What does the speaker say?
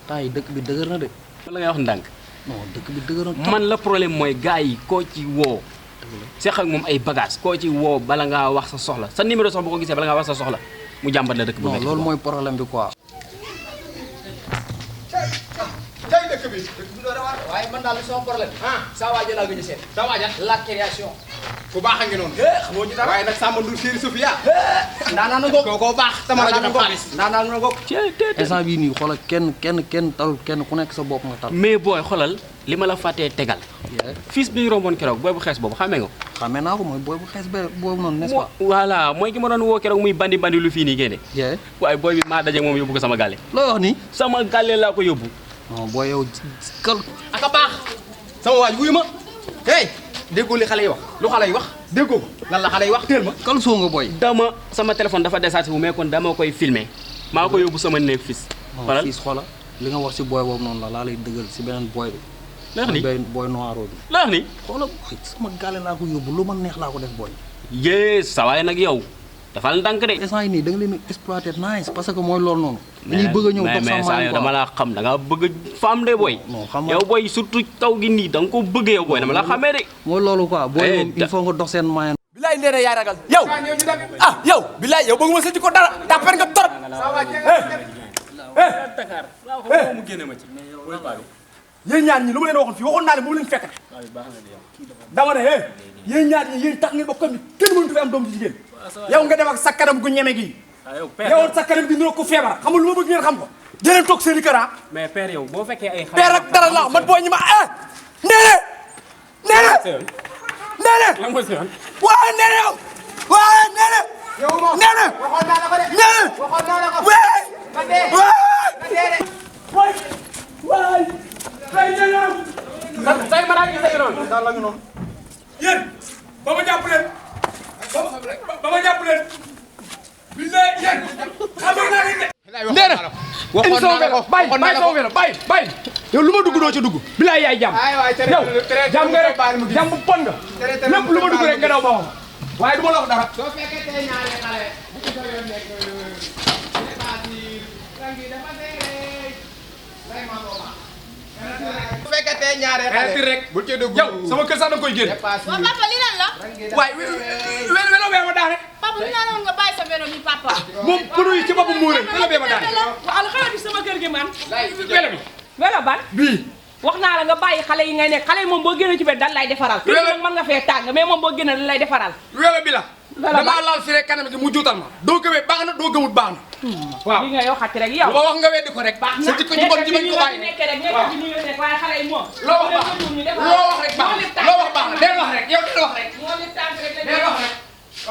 temps yi dëkk bi dëgër na de. la ngay wax ndànk. non dëkk bi dëgër na. man la problème mooy gars yi koo ci woo. seq ak moom ay bagages koo ci woo bala ngaa wax sa soxla sa numéro sax bu ko gisee bala ngaa wax sa soxla mu jàmbat la dëkk bu non loolu mooy problème bi quoi. tey dëkk bi doon war waaye man daal sama problème saa waaja laa gëj a seet saa waaja la création ku baax a ngi noonu xamoo ci dara waaye nag Samba Ndour Séri Sofia ndaanaan na ngoog koo baax tama la joxe xaalis ndaanaan na ngoog instant bii nii xoolal kenn talul kenn ku nekk sa bopp nga tal. mais booy xoolal li ma la fàttee tegal. fils bi ñu romboon keroog booy bu xees boobu xamee nga ko. xamee naa ko mooy booy bu xees ba boobu noonu n'est-ce pas. voilà mooy ki ma doon woo keroog muy bandi lu fii nii génne. waaye booy bi maa daje moom yóbbu ko sama gàlle. loo wax nii. sama gàlle laa ko yóbbu. non booy yow kal. aka baax sama waaj wuyu ma hey déggoo li xale yi wax lu xale yi wax déggoo ko lan la xale yi wax teel ma kal soo nga booy. dama sama téléphone dafa déchargé bu mais kon dama koy filmer maa ko yóbbu sama néeg fils. xoolal fils xoolal li nga wax si booy boobu noonu laa lay dëggal si beneen booy bi. la wax ni booy noiro bi. la wax ni xoolal sama gàlle laa ko yóbbu lu ma neex laa ko def booy. yee sa waay nag yow dafal ndànk de. instant yi nii da nga leen exploité nice parce que mooy loolu noonu. dañuy bëgg a ñëw dox sama mais dama laa xam da nga bëgg femme de booy. non xam nga yow booy surtout taw gi nii da nga ko bëgg yow booy dama la xamee de. mooy loolu quoi booy moom il faut nga dox seen moyen. bilaay nee na yaay ragal yow yow bilaay yow bëgg ma sa ci ko dara tàppar nga torop mu génne ma ci. yéen ñaar ñi lu ma leen waxoon fii waxoon naa ne bu mu leen fekkate dama ne yéen ñaar ñi yéen tax ngeen ba comme ni kenn mënut fi am doom ji jigéen yow nga dem ak sa kanam gu ñeme gi yow sa kanam gi niroo ko feebar xamul lu ma bëgg ngeen xam ko jëleen toog seen i kër mais père yow boo fekkee ay père ak dara la man boo ñi ma neene waaye neene yow waaye neene neene waxoon naa la ko de neene waxoon naa la ko waay ma dee say ma daa gisee noonu daal la ñu noonu yéen ba ma jàpp leen ba ma jàpp leen billaay yéen xamoon naa leen de nee na waxoon naa la ko bàyyi sama vélo bàyyi yow lu ma dugg doo ca dugg billaay yaay jàmm yow jàmm nga rek jàmm bu pon nga lépp lu ma dugg rek nga daw ba wax waaye du ma la wax dara soo fekkee tey ñaari xale bu ko soo yoon nekk bu fekkee tey ñaari xale rek bul ci dugg yow sama kër sax da nga koy génn waaw papa li lan la. waaye welo bee ma daane papa li naa nga bàyyi sa vélo bi papa. moom pënu yi ci boppam moo rëy welo bee ma daane waaw lu xew bi sama kër gi man. welo bi welo ban. bii wax naa la nga bàyyi xale yi ngay nekk xale yi moom boo génnee ci bed dal lay defaral. kër gi mën nga fee tàng mais moom boo génnee dal lay defaral. welo bi la damaa laal fi rek kanam gi mu juutal ma doo gëmee baax na doo gëmut baax na waaw li nga yow xati rek yow. lu ma wax nga weddi ko rek baax sa jikko ji bon ji bañ ko bàyyi waaw waaye xale yi moom. loo wax baax loo wax rek baax loo wax baax del wax rek yow del wax rek